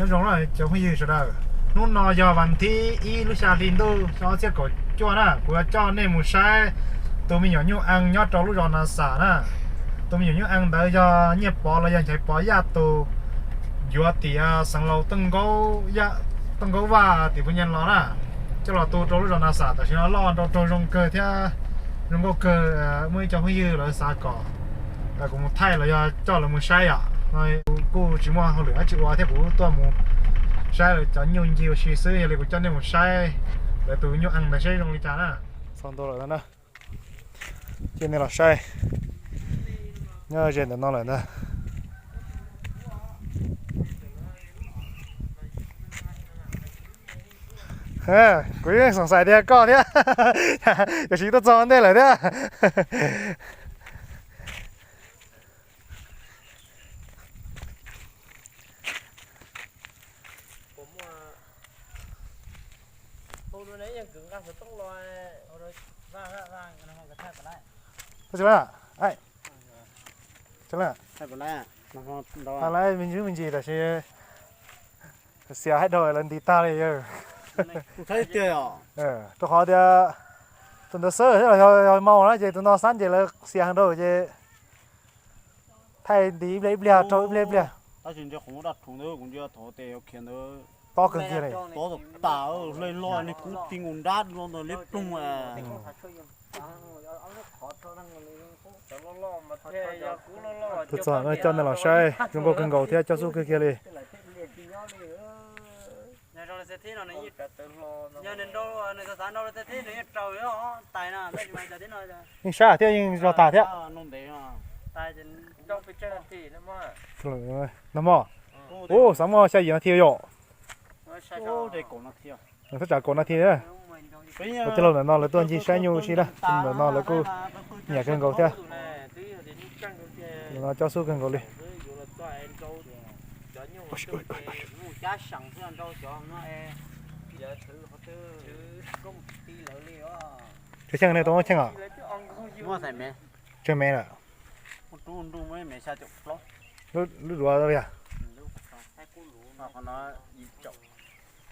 Nyob zoo na cov phooj ywg sawv daws, hnub no yog vas thib ib lub xya hli ntuj xyoo ob txhiab kaum cuaj na, kuv yuav coj nej mus saib tus me nyuam nyuj ees nyob rau lub zos Na Xam na. Tus me nyuam nyuj ees ntawd yog Nyiaj Pov los yog Nchaiv Pov Yaj tus, yuav tias Xeev Laus Tooj Nkaub Vaj tim Phu Nyas los na, coj los tu rau lub zos Na Xam. Tam sim no loj nrau raug zoo kawg thiab zoo nkauj kawg. Muaj ib co phooj ywg lawv xav kom kuv mus thaij los yog coj lawv mus saib yom, kuv kuj tsis muaj hauj lwm dab tsi ua thiab, kuv tuaj mus saib lawv cov nyuj ncig ua si xwb. Yog li kuv coj nej mus saib lawv tus nyuj ees ntawd saib zoo li cas na. Txog ntua lawm na, coj nej los saib. Nyob ze ntawm no lawm ntag. Kuv yeej xoom xais tias koj thiab, tiam sis tuaj txog ntej lawm thiab. Lawv me ntsis me ntsis tab sis xias haib dhau lawv nti tag li yawg. Rau qhov tias tus ntawd xwb yog maus na ces tus no xab ces lawv xias heev rau ces thaij nti ib pliag ib pliag rau ib pliag ib pliag. Tob kawg kiag li. Tus txog no coj nej los saib zoo nkauj kawg nkaus thiab cob xub kawg kiag li. Yeej sab thiab yeej zog tag thiab. Nag hmo, ub, xav muaj xya yim no thiab yom. Thaj tsam kaum no thiab. Ua tij laug ntawm no lawv tuaj ncig saib nyuj si na, ntawm no lawv kuj nyiam kawg nkaus thiab. Ntawm no cob xub kawg nkaus li. Tsawg xyeej ne, tau muaj xyeej os? Tsawg mev lawm? Lub duav yog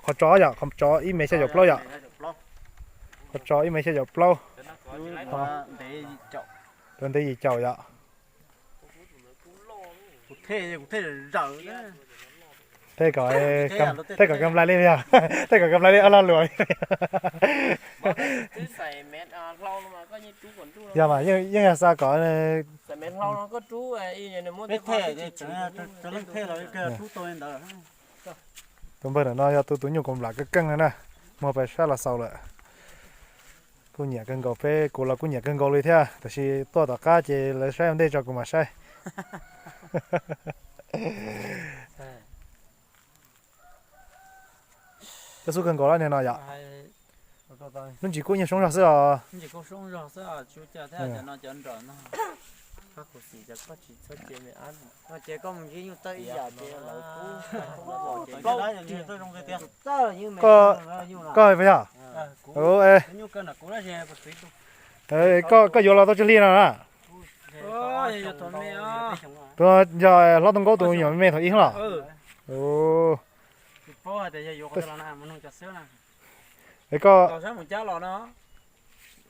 qhov tso yom, qhov tso ib mev xya caum plaub yom. Qhov tso ib mev xya caum plaub. Lub ntev yim caum yom. Tej kom, tej kom kam nplai li yog, tej kom kam nplai li ob lo luam. Yog mas yeej yog xav kom tus npawg ntawm no yog tus tus nyuj kaus nplam keej keej na, muag pais sab Los Xaus lawm. Kuj nyiam kawg nkaus, peb kuv los kuj nyiam kawg nkaus li thiab, tab sis tuaj tom qab ces lawv saib ua ntej tso kuv mam saib. Cob xub kawg nkaus lawm niag no yom. Lub ntsis kuj nyuag soob zog xwb os. Koj, koj puas yog? Koj, koj yuav los tau tsawg hli no na? Tus no yog hlob Tooj Nkaub tus me me thaum ub los? Es koj,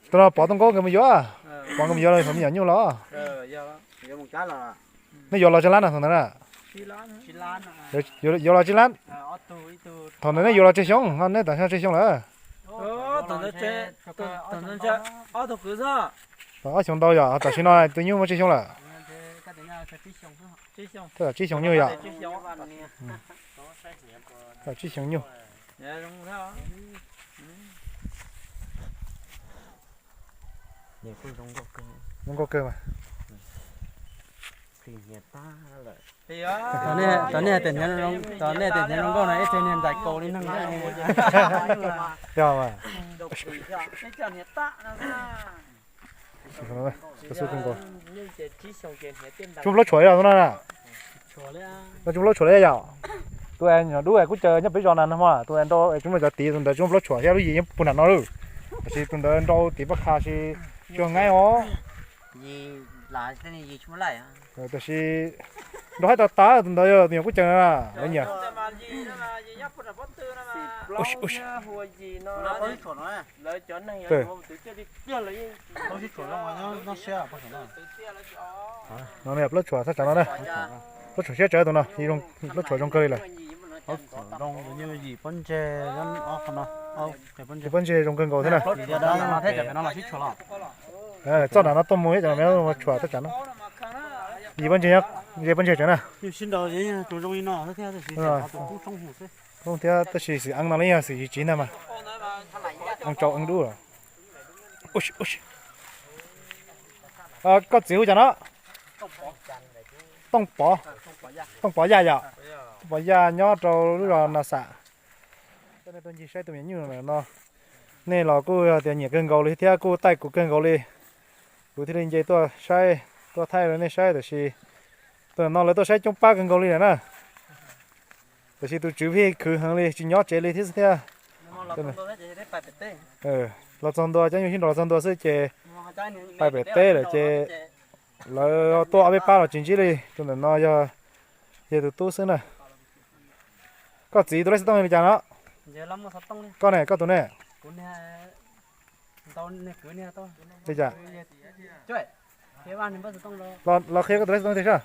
tus no Pov Tooj Nkaub nkawd mus yuav, Pov nkawd mus yuav los thaum me nyuam nyuj los? Nej yuav los tsawg lab na thaum ntawd na? Yuav los tsib lab. Thaum ntawd nej yuav los tsawg xyoo, nej tam sim no tsawg xyoo lawm? Ob xyoo ntau yom, tam sim no tus nyuj muaj tsawg xyoo lawm? Tab tom tsib xyoo nyuj yom. Tab tom tsib xyoo nyuj. Zoo nkauj kawg mas. Tom nej tias hniav, tom nej tias hniav zoo nkauj no ib txhia niag ntais kaus li neeg. Yog mas. Tsuas plaub tshuam yog tus no na. Tsuas plaub tshuam li yom. Tus es nyuam dub es kuj caw nyob peb zos na no mas tus es nrau es tsuas muaj cov tid, tus ntawd tsuas plaub tshuam thiab lub yim yeej puag nram no lawm. Tab sis tus ntawd nrau tid paj kha si tsuas ngaib os. Tab sis Nrov haib tas tas tus ntawd yog tus nyuam kub cees na, lawv nyiam. No plaub tshuam thaj tsam no na. Plaub tshuam siab tsawv tus no, plaub tshuam zoo kawg li lawm. Yim pob ntseg zoo kawg nkaus thiab na. Txoj nram no tuaj mus thiab cov me tshuam thaj tsam no. Yim pob ntseg, yim pob ntseg tsawv na. Zoo thiab tab sis xwm eeb no los yog xwm yim tsiv ntag mas. Eeb tsau eeb dub los. Koj txiv hu cas no? Tooj Pov, Tooj Pov Yaj yom? Tooj Pov Yaj nyob rau lub zos Nas Xam. Coj nej tuaj ncig saib tus me nyuam nyuj no. Nej los kuj yog tias nyiam kawg nkaus li thiab kuj taij kuv kawg nkaus li, kuv thiaj li nce tuaj saib, tuaj thaij rau nej saib. Tab sis tus no lawv tuaj saib coob pab kawg nkaus li lawm na. Tab sis tus tswv pheej khwv heev li tsis nyob tsev li thiab xwb thiab. Los txog ntua cov nyuj sib nraus los txog ntua xwb ces pais pem teb lawm ces lawv tuaj ob peb pab los tsis ntsib li. Tus ntawm no yog, yog tus tub xwb na. Koj txiv tus lej xov tooj li cas no? Koj ne, koj tus ne? Li cas? Los qhia koj tus lej xov tooj tiag sab.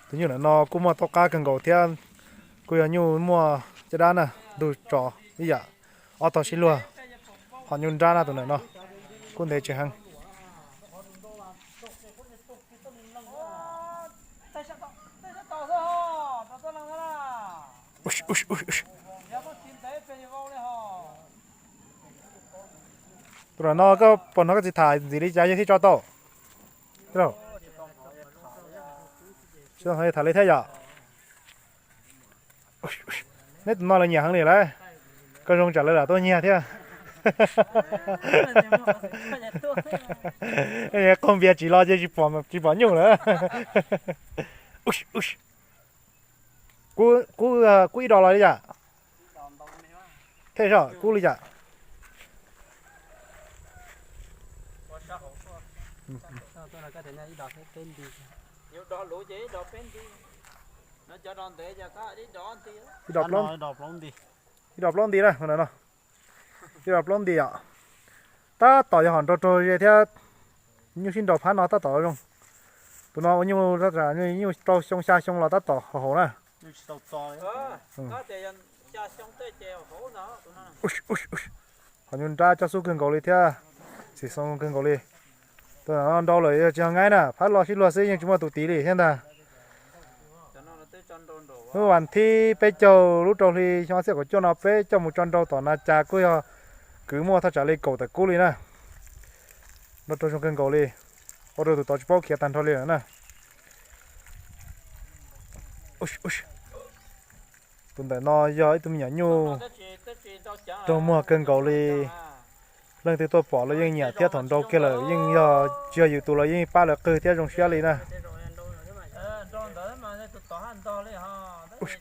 Tus nyuj ntawm no kuj muaj tau qab kawg nkaus thiab, kuj yog nyuj muaj caj dab na, ntug tso ib yam, ob tog sib luag, ho nyuj nrab na tus ntawm no, kuj ntev tsis heev. Tus no koj puas hnov koj txiv tham ntxiv li cas yog thiaj tso tau? Tham li thiab yom. Neb tus no lawv nyiam heev li lawm. Koj zoo tsam lawv lam tuaj nyiag thiab. Qaug npias tsis los ces tsis pom nyuj lawm. Kub ib do los li yam. Thej zog kub li yam. Ib do plaub, ib do plaub nti na, ib do plaub nti yom. Tab tom yog hom nraug raug ze thiab, nyuj sib nraus phab no tab tom zoo. Tus no ua nyuj, nyuj rau xyoo xya xyoo los tab tom haum haum na. Qhov nyuj nrab coj xub kawg nkaus li thiab, xim xoo kawg nkaus li. Tus no nrau lawm yog tsis yog nqaib na, phab lo sib luag xwb yeej tsis muaj tus tiv li thiab ntag. Lub vas thib peb caug lub rau hli xyoo ob txhiab kaum cuaj no peb coj mus tso nrau tom Nas Cas kuj yog kwv muaj thaj tsam li kaum tawm kub li na. Nrau rau zoo kawg nkaus li, ua rau tus tod tsis paub khiav tag nrho li lawm na. Tus ntawm no yog ib tug me nyuam nyuj raug muag kawg nkaus li. Leej twg tuaj pom los yeej nyiam thiab, thaum nrau kiag lawm yeej yog tsis yog yus tus los yeej pab lawv qwg thiab zoo siab li na. Los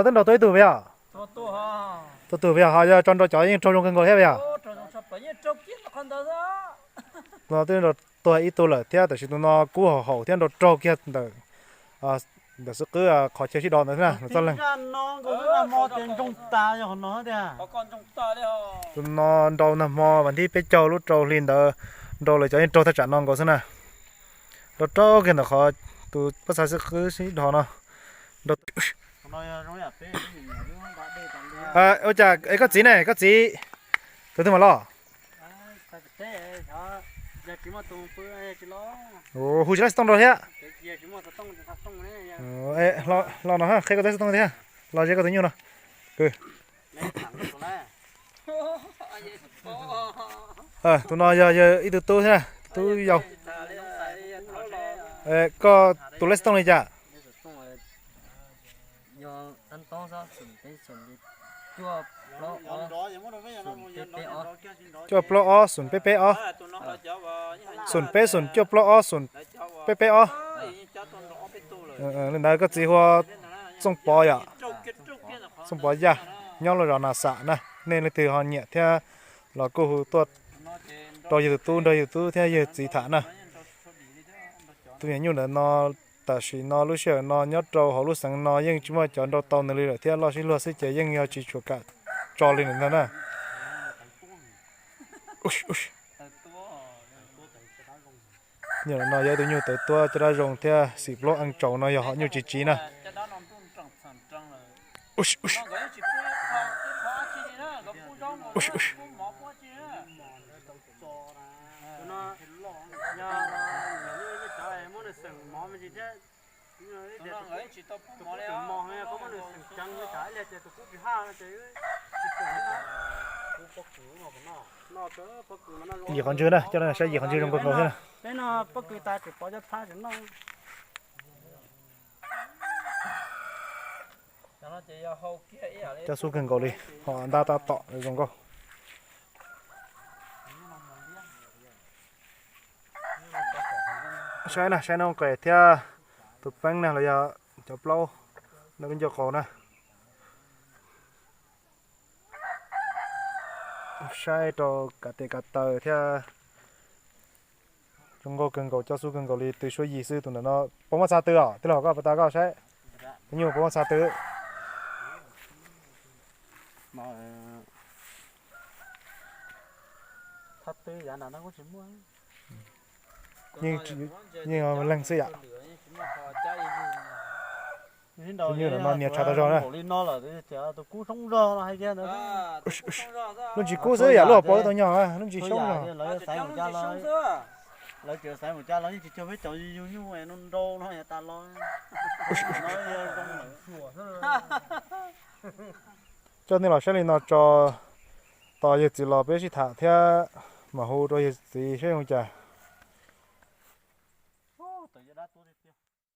twb nrau tuag ib tug peb yom? Tuag tug peb yom, ho yog tso nrau cov yeej raug zoo kawg nkaus thiab peb yom? Los twb nrau tuag ib tug lawm thiab, tab sis tus no kub haum haum thiab nrau raug kiag ntawm, ntawm xwb qwb qhov chaw sib do ntawd na. Tus no nrau nag hmo vas thib peb caug lub rau hli ntawd, nrau lawv cov yeej raug thaj tsam no nkaus xwb na. Nrau raug kiag ntawm qhov tus pab xav xwb qwb sib do no. Ua cas es koj txiv ne, koj txiv tus twg mam los? Hu tsis laib xov tooj rau thiab. Los no qhia koj tus xov tooj thiab. Los ze koj tus nyuj no. Tus no yog yawg ib tug tub thiab, tub yau. Koj tus lej xov tooj li cas? Cuaj plaub ob xoom peb peb ob. Xoom peb xoom cuaj plaub ob xoom peb peb ob. Li ntawd koj txiv hu ua Txooj Pov yom. Txooj Pov Yaj, nyob lub zos Nas Xam na. Nej leej twg ho nyiam thiab los kuj hu tuaj rau yus tus tub, nrog yus tus tub thiab yus txiv tham na. Tus me nyuam nyuj ntawm no tam sim no lub sij hawm no nyob rau hauv lub xeev no yeej tsis muaj cov nrau tau nws li lawm thiab, loj sib luag xwb ces yeej yog tsis tshua kam tso li ntawd na. Nyuam no yog ib tug nyuj tawv tuab caj dab zoo thiab xim plaub eej tsaus no yog hom nyuj tsis tsiv na. Yim qhov ntswg na, coj saib yim qhov ntswg zoo kawg nkaus thiab na. Coj xub kawg nkaus li, ho ntab tab tom zoo nkauj. Saib na, saib noob qes thiab tus peeb na los yog cov plaub ntawm lub ncauj qaus na. Saib rau kav tes kav taw thiab. Zoo nkauj kawg nkaus, coj xub kawg nkaus li, tw suab yig xwb tus ntawm no. Puas muaj txha tw os? Tij laug, koj puas tas koj saib tus nyuj puas muaj txha tw? Yeej leeg xwb yom. Tus nyuj no nias tshav tas zog na. Lub ntsis kub xwb yam lub hauv paus tau nyog, lub ntsis xyoob zog. Coj nej los saib li no tso, tos yawg txiv los peb sib tham thiab mam hu rau yawg txiv saib zoo cas.